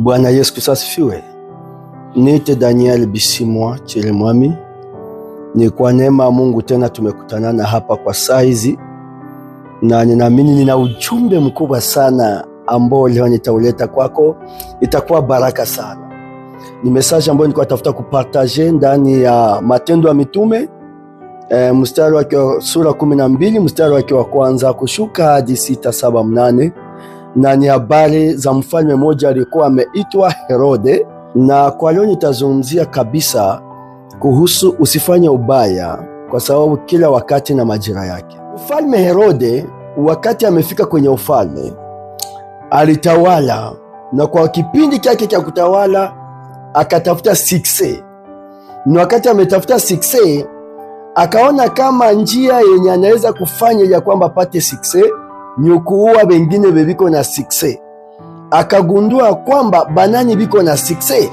Bwana Yesu Kristo asifiwe. Niite Daniel Bisimwa Chirimwami. Ni kwa neema ya Mungu tena tumekutanana hapa kwa saa hizi, na ninaamini nina ujumbe mkubwa sana ambao leo nitauleta kwako, itakuwa baraka sana. Ni message ambayo nilikuwa tafuta kupartager ndani ya Matendo ya Mitume mstari wake sura 12 mstari wake wa kwanza kushuka hadi 6, 7, 8, na ni habari za mfalme mmoja alikuwa ameitwa Herode, na kwa leo nitazungumzia kabisa kuhusu usifanye ubaya, kwa sababu kila wakati na majira yake. Mfalme Herode wakati amefika kwenye ufalme alitawala, na kwa kipindi chake cha kutawala akatafuta success, na wakati ametafuta success akaona kama njia yenye anaweza kufanya ya kwamba apate success ni kuua wengine bebiko na success. Akagundua kwamba banani biko na success,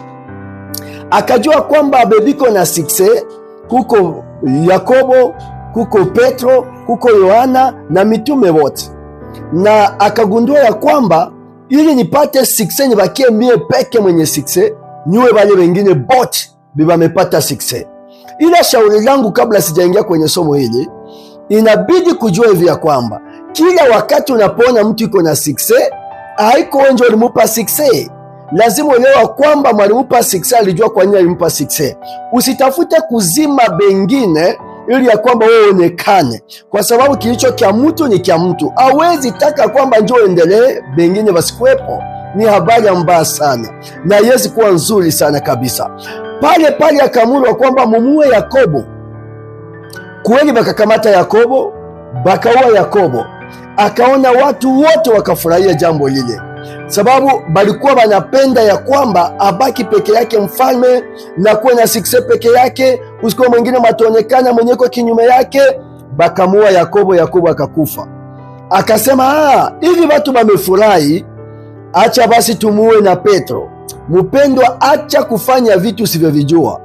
akajua kwamba bebiko na success kuko Yakobo, kuko Petro, kuko Yohana na mitume wote, na akagundua ya kwamba ili nipate success nibakie mie peke mwenye success, niwe wale wengine bote bibamepata success. Ila shauri langu kabla sijaingia kwenye somo hili, inabidi kujua hivi ya kwamba kila wakati unapoona mtu iko na success, haiko njo ulimupa success. Lazima uelewa kwamba mwalimupa success alijua kwa nini alimpa success. Usitafute kuzima bengine ili ya kwamba wewe uonekane, kwa sababu kilicho kya mtu ni kya mtu. Hawezi taka kwamba njoo endelee bengine basikuwepo. Ni habari mbaya sana na yezi kuwa nzuri sana kabisa. Pale pale akamurwa kwamba mumue Yakobo. Kweli bakakamata Yakobo, bakaua Yakobo. Akaona watu wote wakafurahia jambo lile, sababu balikuwa banapenda ya kwamba abaki peke yake mfalme na kuwa na success peke yake, usikuwa mwingine mataonekana mwenyeko kinyume yake. Bakamua Yakobo, Yakobo akakufa. Akasema hivi watu bamefurahi, acha basi tumuue na Petro. Mupendwa, acha kufanya vitu usivyovijua,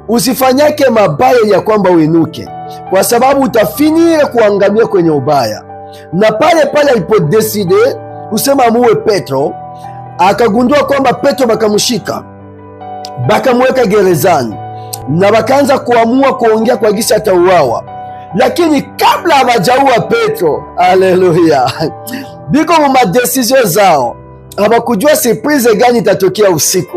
usifanyake mabaya ya kwamba uinuke, kwa sababu utafinire kuangamia kwenye ubaya. Na pale pale alipodécider kusema muwe Petro, akagundua kwamba Petro bakamushika, bakamweka gerezani na bakaanza kuamua kuongea kwa gisi atauawa. Lakini kabla habajaua Petro, haleluya, biko mu madécisions zao habakujua surprise gani itatokea usiku.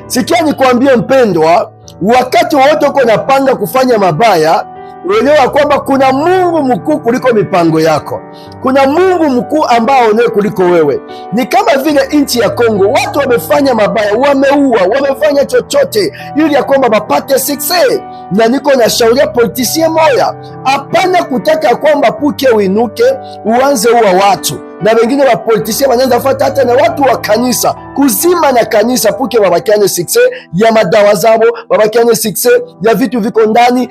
Sikia nikwambie mpendwa, wakati wote uko napanga kufanya mabaya, uelewa kwamba kuna Mungu mkuu kuliko mipango yako. Kuna Mungu mkuu ambao aonewe kuliko wewe. Ni kama vile nchi ya Kongo, watu wamefanya mabaya, wameua, wamefanya chochote ili ya kwamba wapate success. Na niko na shauria politicien moya, hapana kutaka kwamba puke uinuke uanze uwa watu na wengine wa politiciens wanaanza fuata hata na watu wa kanisa kuzima na kanisa puke babakiane success ya madawa zabo, babakiane success ya vitu viko ndani,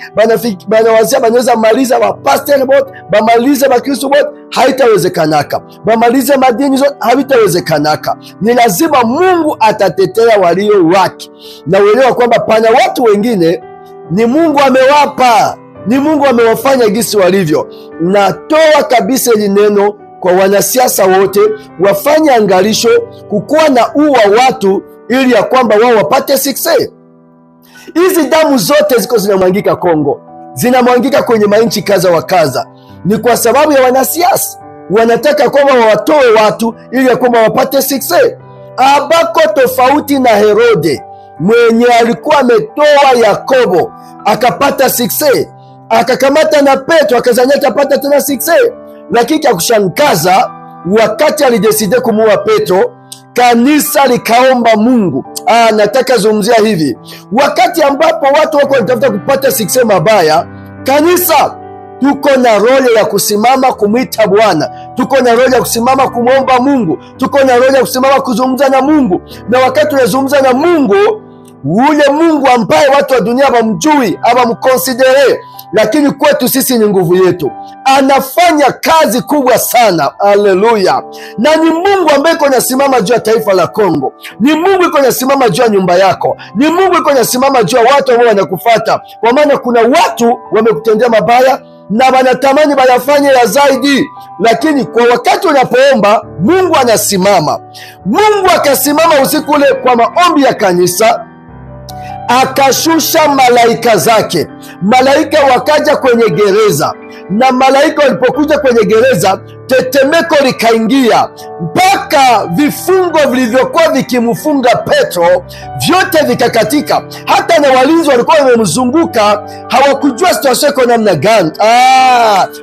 banawazia banaweza maliza ba pasteur bote, bamalize bakristo bote, haitawezekanaka. Bamalize madini zote, haitawezekanaka. Ni lazima Mungu atatetea walio wake, na uelewa kwamba pana watu wengine ni Mungu amewapa, ni Mungu amewafanya gisi walivyo. Natoa kabisa hili neno kwa wanasiasa wote wafanye angalisho kukuwa na uwa watu ili ya kwamba wao wapate success. Hizi damu zote ziko zinamwangika Kongo, zinamwangika kwenye mainchi kaza wa kaza, ni kwa sababu ya wanasiasa wanataka kwamba wawatoe watu ili ya kwamba wapate success. Abako tofauti na Herode mwenye alikuwa ametoa Yakobo akapata success, akakamata na Petro akazania atapata tena success. Lakini cha kushangaza, wakati alidécider kumuua Petro, kanisa likaomba Mungu. Nataka zungumzia hivi, wakati ambapo watu wako wanatafuta kupata success mabaya, kanisa tuko na rôle ya kusimama kumwita Bwana, tuko na rôle ya kusimama kumwomba Mungu, tuko na rôle ya kusimama kuzungumza na Mungu. Na wakati unazungumza na Mungu, ule Mungu ambaye watu wa dunia hawamjui, hawamconsidérer, lakini kwetu sisi ni nguvu yetu. Anafanya kazi kubwa sana, haleluya! Na ni Mungu ambaye iko nasimama juu ya taifa la Kongo, ni Mungu iko nasimama juu ya nyumba yako, ni Mungu iko nasimama juu ya watu ambao wanakufata, kwa maana kuna watu wamekutendea mabaya. na wanatamani bayafanye ya zaidi, lakini kwa wakati unapoomba Mungu anasimama. Mungu akasimama usiku ule kwa maombi ya kanisa, akashusha malaika zake. Malaika wakaja kwenye gereza, na malaika walipokuja kwenye gereza, tetemeko likaingia mpaka vifungo vilivyokuwa vikimfunga Petro vyote vikakatika. Hata na walinzi walikuwa wamemzunguka hawakujua situation iko namna gani.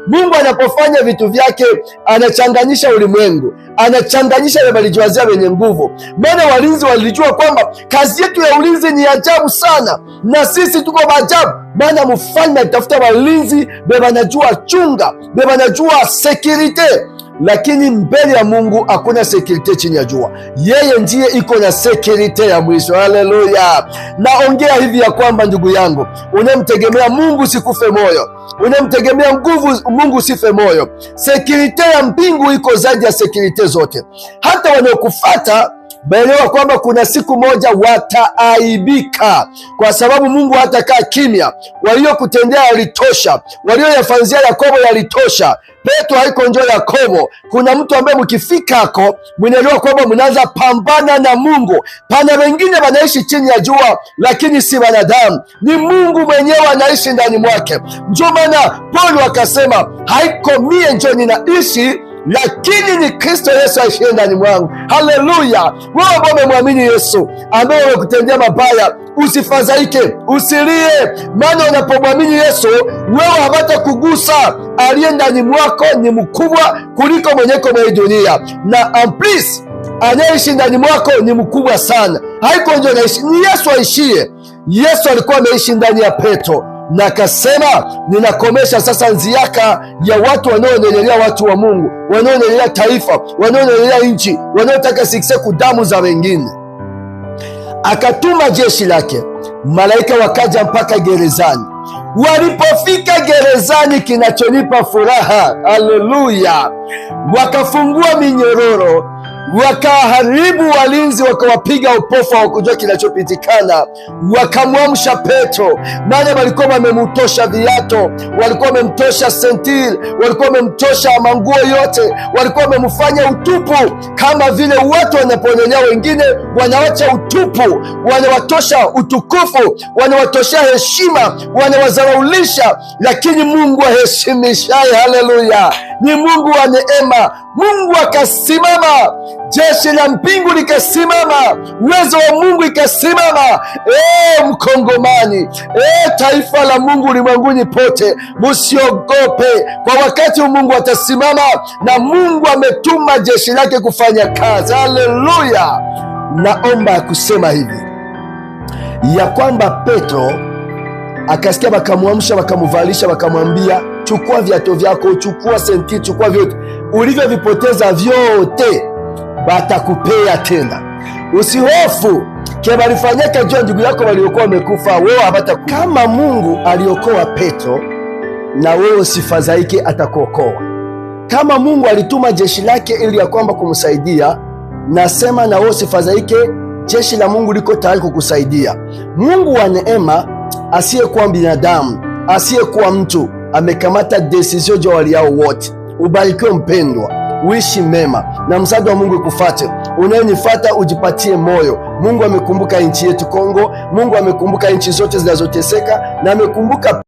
Mungu anapofanya vitu vyake anachanganyisha ulimwengu, anachanganyisha walijiwazia wenye nguvu. Maana walinzi walijua kwamba kazi yetu ya ulinzi ni ajabu sana, na sisi tuko maajabu. Maana mfalme alitafuta walinzi bebanajua chunga, bebanajua sécurité, lakini mbele ya Mungu hakuna sécurité chini ya jua. Yeye ndiye iko na sécurité ya mwisho. Haleluya! Naongea hivi ya kwamba ndugu yangu, unamtegemea Mungu usikufe moyo, unamtegemea nguvu Mungu usife moyo. Sécurité ya mbingu iko zaidi ya sécurité zote. Hata wanaokufata baelewa kwamba kuna siku moja wataaibika, kwa sababu Mungu hatakaa kimya. Waliokutendea yalitosha, walioyafanzia Yakobo yalitosha. Petro haiko njo Yakobo. Kuna mtu ambaye mkifikako mnaelewa kwamba mnaanza pambana na Mungu. Pana wengine wanaishi chini ya jua, lakini si wanadamu, ni Mungu mwenyewe anaishi ndani mwake. Njo maana Paulo akasema haiko mie njo ninaishi lakini ni Kristo Yesu aishiye ndani mwangu. Haleluya! Wewe ambao umemwamini Yesu, ambaye wamekutendea mabaya, usifadhaike, usilie, maana unapomwamini Yesu wewe hawata kugusa. Aliye ndani mwako ni mkubwa kuliko mwenyeko mwenye dunia, na en plus anayeishi ndani mwako ni mkubwa sana. Haiko ndio anaishi, ni Yesu aishie. Yesu alikuwa ameishi ndani ya Petro na akasema ninakomesha sasa nziaka ya watu wanaonelelea watu wa Mungu, wanaonelelea taifa, wanaonelelea nchi, wanaotaka succès kudamu za wengine. Akatuma jeshi lake, malaika wakaja mpaka gerezani. Walipofika gerezani, kinachonipa furaha, haleluya, wakafungua minyororo, wakaharibu walinzi, wakawapiga upofu, hawakujua kinachopitikana. Wakamwamsha Petro, maana walikuwa wamemtosha viato, walikuwa wamemtosha ceinture, walikuwa wamemtosha manguo yote, walikuwa wamemfanya utupu, kama vile watu wanaponyonya wengine wanawacha utupu, wanawatosha utukufu, wanawatoshea heshima, wanawazaraulisha, lakini Mungu aheshimishaye, haleluya, ni Mungu wa neema. Mungu akasimama, jeshi la mbingu likasimama, uwezo wa Mungu ikasimama. E, Mkongomani, e, taifa la Mungu ulimwenguni pote, musiogope. Kwa wakati huu Mungu atasimama, na Mungu ametuma jeshi lake kufanya kazi. Haleluya! Naomba kusema hivi ya kwamba Petro akasikia, wakamwamsha, wakamvalisha, wakamwambia chukua viato vyako, chukua ceinture, chukua vyote ulivyovipoteza vyote, batakupea tena. Usihofu ke balifanyaka juu ya ndugu yako waliokuwa wamekufa, wewe habata. Kama Mungu aliokoa Petro, na wewe usifadhaike, atakuokoa. Kama Mungu alituma jeshi lake ili ya kwamba kumsaidia, nasema na wewe usifadhaike, jeshi la Mungu liko tayari kukusaidia. Mungu wa neema asiyekuwa binadamu, asiyekuwa mtu, amekamata décision juu ya waliao wote. Ubarikiwe mpendwa, uishi mema na msaada wa Mungu ikufate. Unayenifata ujipatie moyo. Mungu amekumbuka nchi yetu Kongo, Mungu amekumbuka nchi zote zinazoteseka na amekumbuka